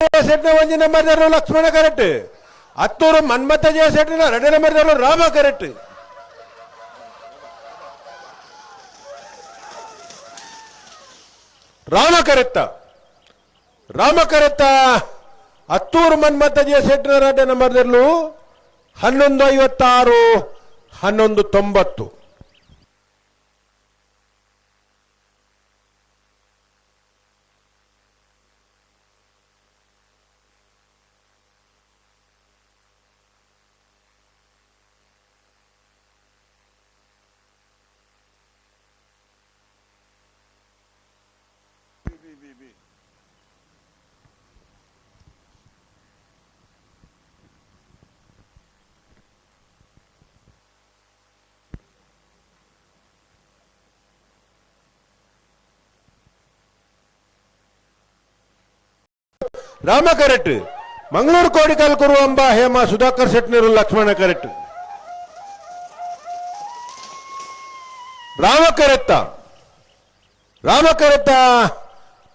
ಸೆಟ್ನ ಒಂಜಿ number Lakshmana correct. Attur Manmatha ಜಯ ಸೆಟ್ನ ಎರಡನೇ number Rama correct. Rama ಕರೆತ್ತ, Rama ಕರೆತ್ತ. Attur Manmatha ಜಯ ಸೆಟ್ನ ಎರಡನೇ ನಂಬರ್ 11:56, 11:90. ರಾಮ ಕರೆಕ್ಟ್. ಮಂಗಳೂರು ಕೋಡಿಕಲ್ ಕುರುವಂಬ ಹೇಮ ಸುಧಾಕರ್ ಶೆಟ್ನರು ಲಕ್ಷ್ಮಣ ಕರೆಕ್ಟ್. ರಾಮ ಕರೆತ್ತ, ರಾಮ ಕರೆತ್ತ.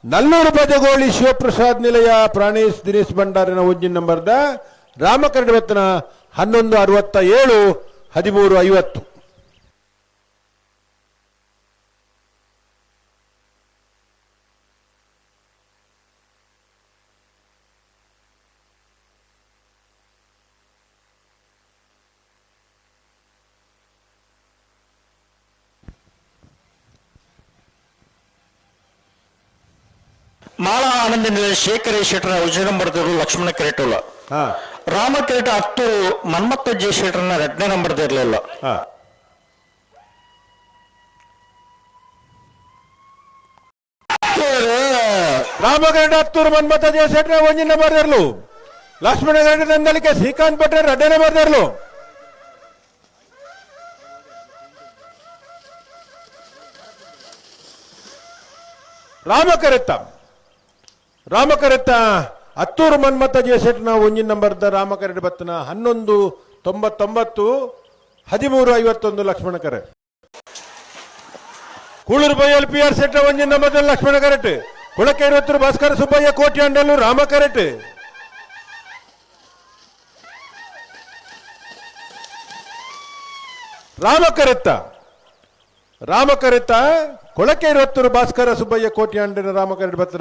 ನಲ್ಲೂರು ಬಜಗೋಳಿ ಶಿವಪ್ರಸಾದ್ ನಿಲಯ ಪ್ರಾಣೇಶ್ ದಿನೇಶ್ ಭಂಡಾರಿನ ಒಂಜಿ ನಂಬರ್ದ ರಾಮ ಕರೆಡ್ ಬತ್ತನ 11:67, 13:50. ಮಾಳಾ ಆನಂದ ನಿಲಯ ಶೇಖರ ಶೆಟ್ಟರ ಒಂಜಿ ನಂಬರ್ ಲಕ್ಷ್ಮಣ ಕೆರೆಟುಲ್ಲ. ರಾಮ ಕೆರೆಟ ಹತ್ತು ಮನ್ಮತ್ತ ಜೆ ಶೆಟ್ಟರ್ನ ಎರಡನೇ ನಂಬರ್ ಇರಲಿಲ್ಲ. ರಾಮ ಕರೆಡ್ ಹತ್ತೂರು ಮನ್ಮಥ ಜಯ ಶೆಟ್ಟರ ಒಂಜಿ ನಂಬರ್ ಇರಲು. ಲಕ್ಷ್ಮಣ ಕರೆಡ್ ನಂದಳಿಕೆ ಶ್ರೀಕಾಂತ್ ಭಟ್ರ ಎರಡನೇ ನಂಬರ್ ಇರಲು. ರಾಮ ಕರೆತ್ತ, ರಾಮ ಕರೆತ್ತ. ಅತ್ತೂರು ಮನ್ಮಥ ಜಯಶೆಟ್ನ ಒಂಜಿ ನಂಬರ್ದ ರಾಮ ಕರೆಡ್ ಬತ್ತನ 11:99, 13:51 ಲಕ್ಷ್ಮಣ ಕರೆ. ಕೂಳೂರು ಬೈಯಲ್ ಪಿ ಆರ್ ಸೆಟ್ಟ ಒಂಜಿ ನಂಬರ್ ಲಕ್ಷ್ಮಣ ಕರೆಟ್. ಕುಳಕೈರತ್ತೂರು ಭಾಸ್ಕರ ಸುಬ್ಬಯ್ಯ ಕೋಟಿ ಅಂಡಲು ರಾಮ ಕರೆಟ್. ರಾಮ ಕರೆತ್ತ, ರಾಮ ಕರೆತ್ತ. ಕೊಳಕೈರತ್ತೂರು ಭಾಸ್ಕರ ಸುಬ್ಬಯ್ಯ ಕೋಟಿ ಅಂಡಿನ ರಾಮ ಕರೆಟ್ ಬತ್ತನ.